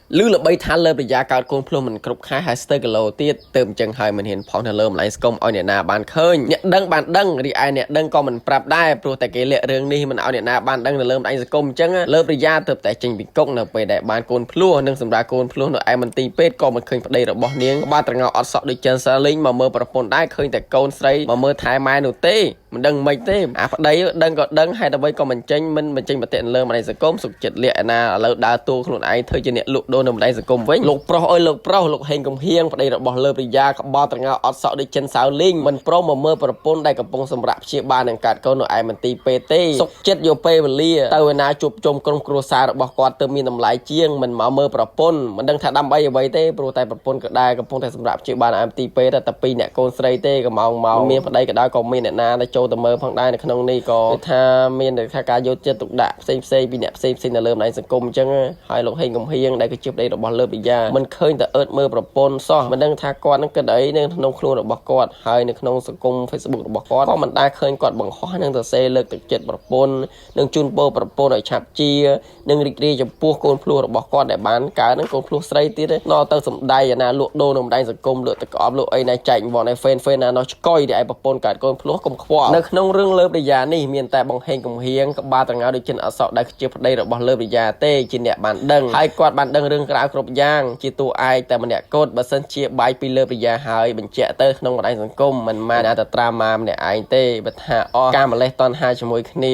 ឮល្បីថាលើប្រយ៉ាកើតកូនភ្លោះមិនគ្រប់ខែហើយស្ទើរគីឡូទៀតទៅអញ្ចឹងហើយមិនហ៊ានផុសនៅលើម្លាញ់ស្គមឲ្យអ្នកណាបានឃើញអ្នកដឹងបានដឹងរីឯអ្នកដឹងក៏មិនប្រាប់ដែរព្រោះតែគេលាក់រឿងនេះមិនឲ្យអ្នកណាបានដឹងនៅលើម្លាញ់សង្គមអញ្ចឹងលើប្រយ៉ាទៅតែចេញពីគុកនៅពេលដែលបានកូនភ្លោះនិងសម្រាប់កូនភ្លោះនៅឯមន្ទីរពេទ្យក៏មិនឃើញប្តីរបស់នាងក្បាលត្រងោអត់សក់ដូចចិនសាលីងមកមើលប្រពន្ធដែរឃើញតែកូនស្រីមកមើលថែម៉ែនោះទេមិនដឹងមិនទេអាប្តីដឹងក៏ដឹងហេតុអ្វីក៏មិនចេញមិនបញ្ចេញមតិនៅលើបណ្ដាញសង្គមសុខចិត្តលាក់ឯណាឥឡូវដើរតួខ្លួនឯងធ្វើជាអ្នកលក់ដូរនៅបណ្ដាញសង្គមវិញលោកប្រុសអើយលោកប្រុសលោកហេងកំហៀងប្តីរបស់លើប្រយ៉ាក្បាលត្រងោអត់សក់ដូចចិនសៅលីងមិនព្រមមកមើលប្រពន្ធដែលកំពុងសម្រាកព្យាបាលនឹងកាត់កូននៅឯមន្ទីរពេទ្យទេសុខចិត្តយកពេលវេលាទៅឯណាជួបជុំក្រុមគ្រួសាររបស់គាត់ទៅមានតម្លៃជាងមិនមកមើលប្រពន្ធមិនដឹងថាដើម្បីអ្វីទេព្រោះតែប្រពន្ធក៏ដែរកំពុងតែសម្រាកព្យាបាលនៅឯមន្ទីរពេទ្យតែពីរអ្នកកូនស្រីទេក៏មកមកមានប្តីក៏ដោយក៏មានអ្នកណាដែលចូលទៅមើលផងដែរនៅក្នុងនេះក៏គឺថាមានតែថាការយកចិត្តទុកដាក់ផ្សេងផ្សេងពីអ្នកផ្សេងផ្សេងនៅលើបណ្ដាញសង្គមអញ្ចឹងហើយលោកហេងកំហៀងដែលគឺជាប្តីរបស់លើបិយាមិនឃើញតែអើតមើលប្រពន្ធសោះមិនដឹងថាគាត់នឹងគិតអីនៅក្នុងខ្លួនរបស់គាត់ហើយនៅក្នុងសង្គម Facebook របស់គាត់ក៏មិនដែលឃើញគាត់បង្ហោះនឹងសរសេរលើកទឹកចិត្តប្រពន្ធនិងជូនពរប្រពន្ធឲ្យឆាប់ជានិងរីករាយចំពោះកូនភ្លោះរបស់គាត់ដែលបានកើតនឹងកូនភ្លោះស្រីទៀតណទៅសំដីអាណាលក់ដូរនៅបណ្ដាញសង្គមលក់ទឹកក្អប់លក់អីណាចែកវត្តឲ្យហ្វេនហ្វេនណានោះឆ្កុយដែលឯប្រពន្ធកើតកូនភ្លោះកុំខ្វល់នៅក្នុងរឿងលើប្រយានេះមានតែបង្ហេងកំហៀងក្បាលត្រងៅដូចចិនអសក់ដែលជាប្តីរបស់លើប្រយាទេជាអ្នកបានដឹងហើយគាត់បានដឹងរឿងក្រៅគ្រប់យ៉ាងជាតួឯកតែម្នាក់គត់បើសិនជាបាយពីលើប្រយាហើយបញ្ជាក់ទៅក្នុងបណ្ដាញសង្គមមិនមែនអាចត្រាម៉ាម្នាក់ឯងទេបើថាអស់ការម្លេះតនហាជាមួយគ្ន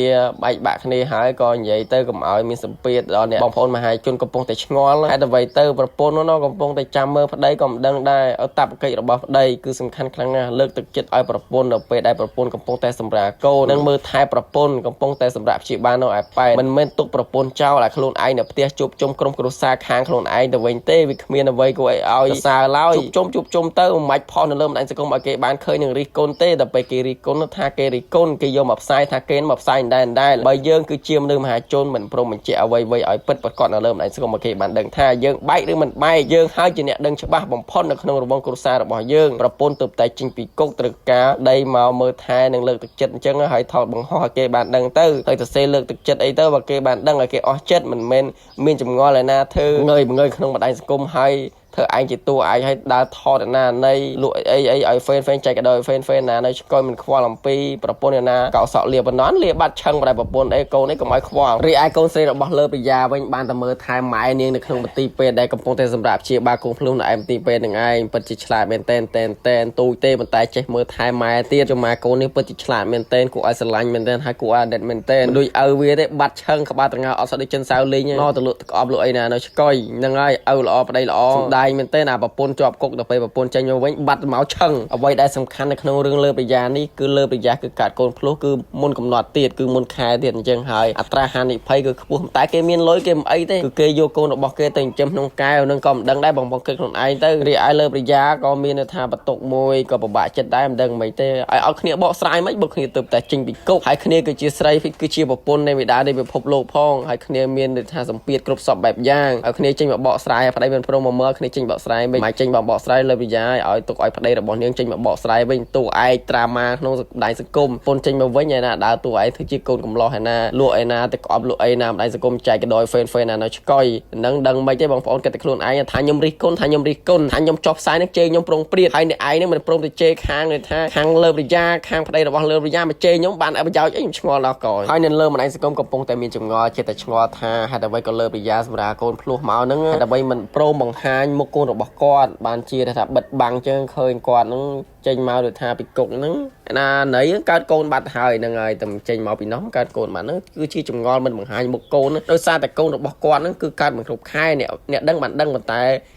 ាបែកបាក់គ្នាហើយក៏និយាយទៅកុំឲ្យមានសម្ពាធដល់អ្នកបងប្អូនមហាជនកំពុងតែឆ្ងល់ហេតុអ្វីទៅប្រពន្ធនោះកំពុងតែចាំមើលប្តីក៏មិនដឹងដែរឲ្យតបកិច្ចរបស់ប្តីគឺសំខាន់ខ្លាំងណាស់លើកទឹកចិត្តឲ្យប្រពន្ធនៅពេលដែលប្រពន្ធកំពុងតែសម្រាលកូននិងមើលថែប្រពន្ធកំពុងតែសម្រាប់ព្យាបាលនៅឯប៉ែតមិនមែនទុកប្រពន្ធចោលឲ្យខ្លួនឯងនៅផ្ទះជួបជុំក្រុមគ្រួសារខាងខ្លួនឯងទៅវិញទេវាគ្មានអ្វីគួរឲ្យឲ្យសរសើរឡើយជួបជុំជួបជុំទៅមិនបាច់ផុសនៅលើបណ្ដាញសង្គមឲ្យគេបានឃើញនឹងរិះគន់ទេដល់ពេលគេរិះគន់ថាគេរិះគន់គេយកមកផ្សាយថាគេមកផ្សាយដែរដែរបើយើងគឺជាមនុស្សមហាជនមិនព្រមបញ្ជាក់អ្វីៗឲ្យពិតប្រាកដនៅលើបណ្ដាញសង្គមឲ្យគេបានដឹងថាយើងបែកឬមិនបែកយើងហើយជាអ្នកដឹងច្បាស់បំផុតនៅក្នុងរង្វង់គ្រួសាររបស់យើងប្រពន្ធទើបតែចេញពីគុកត្រូវការដីមកមើលថែនិងលើកទឹកចិត្តអញ្ចឹងហើយថតបង្ហោះឲ្យគេបានដឹងទៅហើយសរសេរលើកទឹកចិត្តអីទៅបើគេបានដឹងឲ្យគេអស់ចិត្តមិនមែនមានចម្ងល់ឯណាធ្វើងើយងើយក្នុងបណ្ដាញសង្គមហើយធ្វើឯងជាតួឯងឲ្យដើរថតណានៃលក់អីអីឲ្យហ្វេនហ្វេនចែកដល់ហ្វេនហ្វេនណានៅឆ្កយមិនខ្វល់អំពីប្រពន្ធណាកោសក់លាបណ្ណលាបាត់ឆឹងប្រែប្រពន្ធអីកូននេះកុំឲ្យខ្វល់រីឯកូនស្រីរបស់លើប្រយាវិញបានតែមើលថែម៉ែនាងនៅក្នុងមន្ទីរពេទ្យដែលកំពុងតែសម្រាប់ជាបាកូនភ្លុះនៅឯមន្ទីរពេទ្យនឹងឯងពិតជាឆ្លាតមែនតែនតែនតែនទូចទេប៉ុន្តែចេះមើលថែម៉ែទៀតចំម៉ែកូននេះពិតជាឆ្លាតមែនតែនគួរឲ្យស្រឡាញ់មែនតែនហើយគួរឲ្យដិតមែនតែនដូចឪវាទេបាត់ឆឹងក្បាលត្រងើអត់សោះដូចចិនសៅលីងណទៅលក់ក្អប់លក់អីណានៅឆ្កុយហ្នឹងហើយឪល្អប្តីល្អសំដែងមែនទេអាប្រពន្ធជាប់គុកដល់ពេលប្រពន្ធចេញមកវិញបាត់មកឆឹងអ្វីដែលសំខាន់នៅក្នុងរឿងលើប្រយានេះគឺលើប្រយាគឺកាត់កូនភ្លោះគឺមុនកំណត់ទៀតគឺមុនខែទៀតអញ្ចឹងហើយអត្រាហានិភ័យគឺខ្ពស់តែគេមានលុយគេមិនអីទេគឺគេយកកូនរបស់គេទៅចិញ្ចឹមក្នុងកែវនឹងក៏មិនដឹងដែរបងបងគិតខ្លួនឯងទៅរីឯលើប្រយាក៏មានថាបន្ទុកមួយក៏ពិបាកចិត្តដែរមិនដឹងមិនទេឲ្យឲ្យគ្នាបកស្រាយមិនបើគ្នាទៅតែចេញពីគុកហើយគ្នាគឺជាស្រីគឺជាប្រពន្ធនៃមេដានៃពិភពលោកផងហើយគ្នាមានថាសម្ពាធគ្រប់សពបែបយ៉ាងឲ្យគ្នាចេញមកបកស្រាយប្តីមិនព្រមមកមើលគ្នាចេញបកស្រាយវិញមកចេញមកបកស្រាយលើវិយាឲ្យទុកឲ្យប្តីរបស់នាងចេញមកបកស្រាយវិញតួឯកត្រាម៉ាក្នុងបណ្ដាញសង្គមពុនចេញមកវិញឯណាដើរតួឯងធ្វើជាកូនកំឡោះឯណាលក់ឯណាទៅក្អប់លក់អីណាបណ្ដាញសង្គមចែកកដោយហ្វេនហ្វេនណានៅឆ្កុយនឹងដឹងមិនទេបងប្អូនគិតតែខ្លួនឯងថាខ្ញុំរិះគន់ថាខ្ញុំរិះគន់ថាខ្ញុំចោះផ្សាយនឹងជេរខ្ញុំប្រុងព្រាតហើយអ្នកឯងនឹងមិនព្រមទៅជេរខាងនេះថាខាងលើវិយាខាងប្តីរបស់លើវិយាមកជេរខ្ញុំបានប្រយោជន៍អីខ្ញុំឆ្ងល់ដល់កហើយនៅលើបណ្ដាញសង្គមកំពុងតែមានចម្ងល់ចិត្តតែឆ្ងល់ថាហេតុអ្វីក៏លើវិយាសម្រាប់កូនភ្លោះមកហ្នឹងហេតុអ្វីមិនព្រមបង្ហាញមុខកូនរបស់គាត់បានជាថាបិទបាំងចឹងឃើញគាត់ហ្នឹងចេញមកដូចថាពីគុកហ្នឹងណាណីកើតកូនបាត់ហើយហ្នឹងហើយតែចេញមកពីនោះកើតកូនបាត់ហ្នឹងគឺជាចម្ងល់មិនបង្ហាញមុខកូនដោយសារតែកូនរបស់គាត់ហ្នឹងគឺកើតមិនគ្រប់ខែអ្នកអ្នកដឹងបានដឹងប៉ុន្ត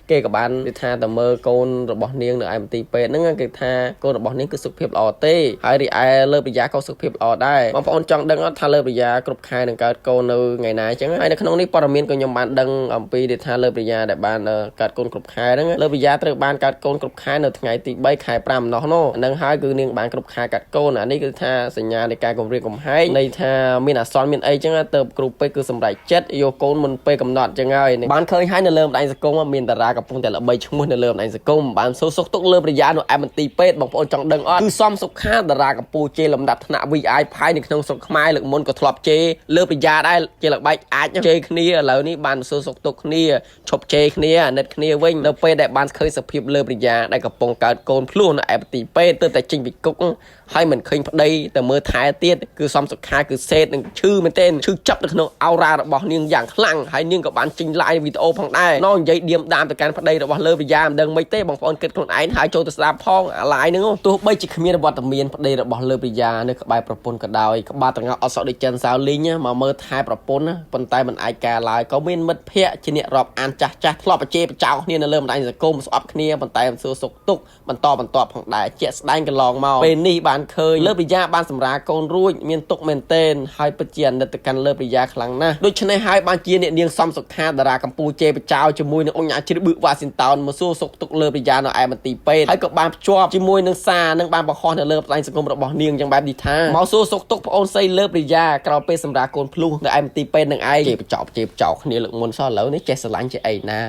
ែគេក៏បានគេថាតែមើលកូនរបស់នាងនៅឯមន្ទីរពេទ្យហ្នឹងគេថាកូនរបស់នាងគឺសុខភាពល្អទេហើយរីឯលើប្រយ៉ាក៏សុខភាពល្អដែរបងប្អូនចង់ដឹងអត់ថាលើប្រយ៉ាគ្រប់ខែនឹងកើតកូននៅថ្ងៃណាអញ្ចឹងហើយនៅក្នុងនេះព័ត៌មានក៏ខ្ញុំបានដឹងអំពីដែលថាលើប្រយ៉ាដែលបានកើតកូនគ្រប់ខែហ្នឹងលើប្រយ៉ាត្រូវបានកើតកូនគ្រប់ខែនៅថ្ងៃទី3ខែ5 ណោះនោះហ្នឹងហើយគឺនាងបានគ្រប់ខែកាត់កូនអានេះគឺថាសញ្ញានៃការគម្រាមកំហែងនៃថាមានអាសន្នមានអីចឹងទៅគ្រូពេទ្យគឺសម្រេចចិត្តយកកូនមុនពេលកំណត់ចឹងហើយបានឃើញហើយនៅលើបណ្ដាញសង្គមមានតារាកំពុងតែល្បីឈ្មោះនៅលើបណ្ដាញសង្គមបានសួរសុខទុក្ខលើប្រយានៅឯមន្ទីរពេទ្យបងប្អូនចង់ដឹងអត់គឺសំសុខាតារាកម្ពុជាលំដាប់ថ្នាក់ VI ផាយនៅក្នុងស្រុកខ្មែរលើកមុនក៏ធ្លាប់ជេរលើប្រយាដែរជាល្បែកអាចជេរគ្នាឥឡូវនេះបានសួរសុខទុក្ខគ្នាឈប់ជេរគ្នាអាណិតគ្នាវិញនៅពេលដែលបានឃើញសភាពលើប្រយាដែលកំពុងកើតកូនភ្លោះនៅឯមន្ទីរពេទ្យទើបតែចេញពីគុកហើយមិនឃើញប្តីទៅមើលថែទៀតគឺសំសុខាគឺសេតនិងឈឺមែនទែនឈឺចាប់នៅក្នុងអោរ៉ារបស់នាងយ៉ាងខ្លាំងហើយនាងក៏បានចេញ live វីដេអូផងដែរណនិយាយឌៀមដាមទៅកាន់ប្តីរបស់លើប្រយាមិនដឹងមិនទេបងប្អូនគិតខ្លួនឯងហើយចូលទៅស្ដាប់ផងអា live ហ្នឹងទោះបីជាគ្មានវត្តមានប្តីរបស់លើប្រយានៅក្បែរប្រពន្ធក៏ដោយក្បាលត្រងអត់សក់ដូចចិនសាវលីងមកមើលថែប្រពន្ធប៉ុន្តែមិនអាចការឡើយក៏មានមិត្តភ័ក្តិជាអ្នករាប់អានចាស់ចាស់ធ្លាប់បជេរបចោគ្នានៅលើបណ្ដាញសង្គមស្អប់គ្នាប៉ុន្តែមិនសួរសុខទុក្ខបន្តបន្ទាប់ផងដែរជាក់ស្ដែងកន្លងមកពេលនេះបានឃើញលើប្រយាបានសម្រាលកូនរួចមានទុកមែនទែនហើយពិតជាអាណិតទៅកាន់លើប្រយាខ្លាំងណាស់ដូច្នេះហើយបានជាអ្នកនាងសំសុខាតារាកម្ពុជាបចោជាមួយនឹងអង្គញាជ្របឹកវ៉ាស៊ីនតោនមកសួរសុខទុក្ខលើប្រយានៅឯមន្ទីរពេទ្យហើយក៏បានភ្ជាប់ជាមួយនឹងសារនិងបានបង្ហោះនៅលើបណ្ដាញសង្គមរបស់នាងយ៉ាងបែបនេះថាមកសួរសុខទុក្ខប្អូនស្រីលើប្រយាក្រោយពេលសម្រាលកូនភ្លោះនៅឯមន្ទីរពេទ្យនឹងឯងជេរបចោជេរបចោគ្នាលើកមុនសោះឥឡូវនេះចេះស្រឡាញ់ចេះអីណា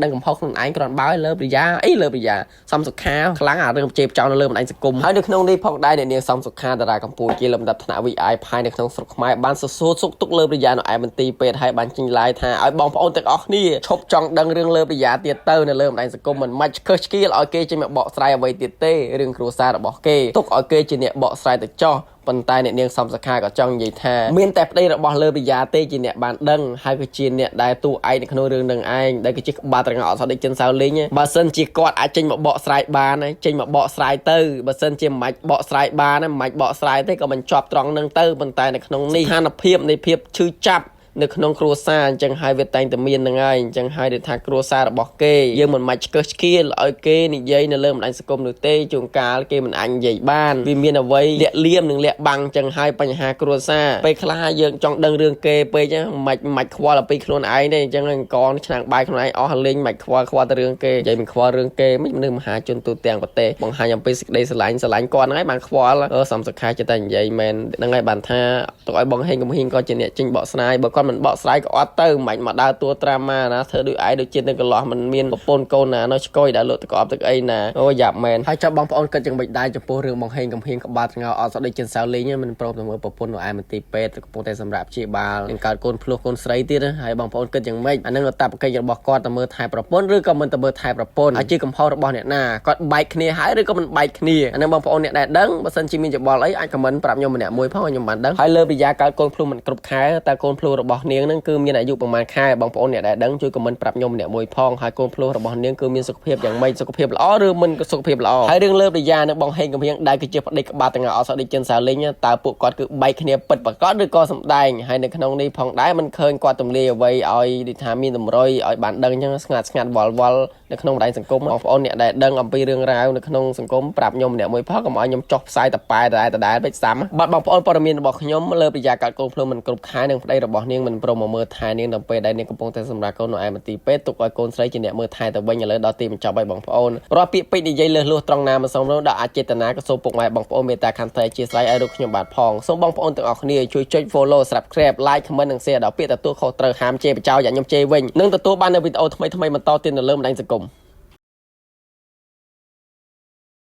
ដឹងកំហុសខ្លួនឯងគ្រាន់បើលើប្រយាអីលើប្រយាសំសុខាខ្លាំងអារឿងជេរបចោនៅលើបណ្ដាញសង្គមហើយនៅក្នុងនេះផងដែរអ្នកនាងសំសុខាតារាកម្ពុជាលំដាប់ថ្នាក់ VI ផាយនៅក្នុងស្រុកខ្មែរបានសួរសុខទុក្ខលើប្រយានៅឯមន្ទីរពេទ្យហើយបានចេញ live ថាឲ្យបងប្អូនទាំងអស់គ្នាឈប់ចង់ដឹងរឿងលើប្រយាទៀតទៅនៅលើបណ្ដាញសង្គមមិនបាច់ឆ្កឹះឆ្កៀលឲ្យគេចេញមកបកស្រាយអ្វីទៀតទេរឿងគ្រួសាររបស់គេទុកឲ្យគេជាអ្នកបកស្រាយទៅចោះប៉ុន្តែអ្នកនាងសំសខាក៏ចង់និយាយថាមានតែប្តីរបស់លើវិយាទេជាអ្នកបានដឹងហើយក៏ជាអ្នកដែលតួឯកនៅក្នុងរឿងនឹងឯងដែលគឺជាក្បាលត្រងអត់សោះដូចចិនសៅលីងបើសិនជាគាត់អាចចេញមកបកស្រាយបានចេញមកបកស្រាយទៅបើសិនជាមិនបកស្រាយបានមិនបាច់បកស្រាយទេក៏មិនជាប់ត្រង់នឹងទៅប៉ុន្តែនៅក្នុងនេះស្ថានភាពនៃភាពឈឺចាប់នៅក្នុងគ្រួសារអញ្ចឹងហើយវាតែងតែមាននឹងហើយអញ្ចឹងហើយដែលថាគ្រួសាររបស់គេយើងមិនបាច់ឆ្កឹះឆ្កៀលឲ្យគេនិយាយនៅលើបណ្ដាញសង្គមនោះទេជួនកាលគេមិនអាចនិយាយបានវាមានអ្វីលាក់លៀមនិងលាក់បាំងអញ្ចឹងហើយបញ្ហាគ្រួសារពេលខ្លះយើងចង់ដឹងរឿងគេពេកមិនមិនខ្វល់អំពីខ្លួនឯងទេអញ្ចឹងអង្គឆ្នាំងបាយខ្លួនឯងអស់លេងមិនខ្វល់ខ្វល់តែរឿងគេនិយាយមិនខ្វល់រឿងគេមិនមនុស្សមហាជនទូទាំងប្រទេសបង្ហាញអំពីសេចក្តីស្រឡាញ់ស្រឡាញ់គាត់ហ្នឹងហើយបានខ្វល់សំសុខាចិត្តតែនិយាយមែនហ្នឹងហើយបានថាទុកឲ្យបងហេងកំហៀងក៏ជាអ្នកចេញបកស្រាយបើគាត់មិនបកស្រាយក៏អត់ទៅមិនមកដើរតួត្រាម៉ាណាធ្វើដូចឯងដូចជាតិនៅកន្លោះមិនមានប្រពន្ធកូនណានៅឆ្កយដែលលក់ទឹកអប់ទឹកអីណាអូយ៉ាប់មែនហើយចាប់បងប្អូនគិតយ៉ាងម៉េចដែរចំពោះរឿងបងហេងកំហៀងក្បាលត្រងអត់សក់ដូចចិនសៅលេងមិនព្រមទៅមើលប្រពន្ធនៅឯមន្ទីរពេទ្យកំពុងតែសម្រាប់ព្យាបាលនឹងកើតកូនភ្លោះកូនស្រីទៀតហើយបងប្អូនគិតយ៉ាងម៉េចអានឹងតបកិច្ចរបស់គាត់ទៅមើលថែប្រពន្ធឬក៏មិនទៅមើលថែប្រពន្ធហើយជាកំហុសរបស់អ្នកណាគាត់បែកគ្នាហើយឬក៏មិនបែកគ្នាអានឹងបងប្អូនអ្នកដែលដឹងបើសិនជាមានយោបល់អីអាចខមមិនប្រាប់ខ្ញុំម្នាក់មួយផងឲ្យខ្ញុំបានដឹងហើយលើវិយាកើតកូនភ្លោះមិនគ្រប់ខែតើកូនភ្លោះរបស់នាងនឹងគឺមានអាយុប្រហែលខែបងប្អូនអ្នកដែលដឹងជួយខមមិនប្រាប់ខ្ញុំម្នាក់មួយផងហើយកូនភ្លោះរបស់នាងគឺមានសុខភាពយ៉ាងម៉េចសុខភាពល្អឬមិនសុខភាពល្អហើយរឿងលើវិយានឹងបងហេងកំហៀងដែលគឺជាប្តីក្បាលទាំងអស់សក់ដូចចិនសាលីងតើពួកគាត់គឺបែកគ្នាពិតប្រាកដឬក៏សំដែងហើយនៅក្នុងនេះផងដែរមិនឃើញគាត់ទម្លាយអ្វីឲ្យដូចថាមានតម្រុយឲ្យបានដឹងអញ្ចឹងស្ងាត់ស្ងាត់វល់វល់នៅក្នុងបណ្ដាញសង្គមបងប្អូនអ្នកដែលដឹងអំពីរឿងរ៉ាវនៅក្នុងសង្គមប្រាប់ខ្ញុំម្នាក់មួយផងកុំឲ្យខ្ញុំចុះផ្សាយតប៉ែដដែលដដែលពេកសាំបាទបងប្អូនព័ត៌មានរបស់ខ្ញុំលើប្រយាកាត់កូនភ្លើងមិនគ្រប់ខែនិងប្តីរបស់នាងមិនព្រមមកមើលថែនាងដល់ពេលដែលនាងកំពុងតែសម្រាប់កូននៅឯមន្ទីរពេទ្យទុកឲ្យកូនស្រីជាអ្នកមើលថែទៅវិញឥឡូវដល់ទីបញ្ចប់ហើយបងប្អូនរាល់ពាក្យពេចន៍និយាយលើសលួសត្រង់ណាមិនសមរម្យដល់អចេតនាក៏សូមពុកម៉ែបងប្អូនមេត្តាខន្តីអធ្យាស្រ័យឲ្យរូបខ្ញុំបាទផងសូមបងប្អូនទាំងអស់គ្នាជួយចុច follow subscribe like comment និង share ដល់ពាក្យទទួលខុសត្រូវហាមជេរបចោយ៉ាងខ្ញុំជេរវិញនិងទទួលបាននូវវីដេអូថ្មីៗបន្តទៀតនៅលើបណ្ដាញសង្គម។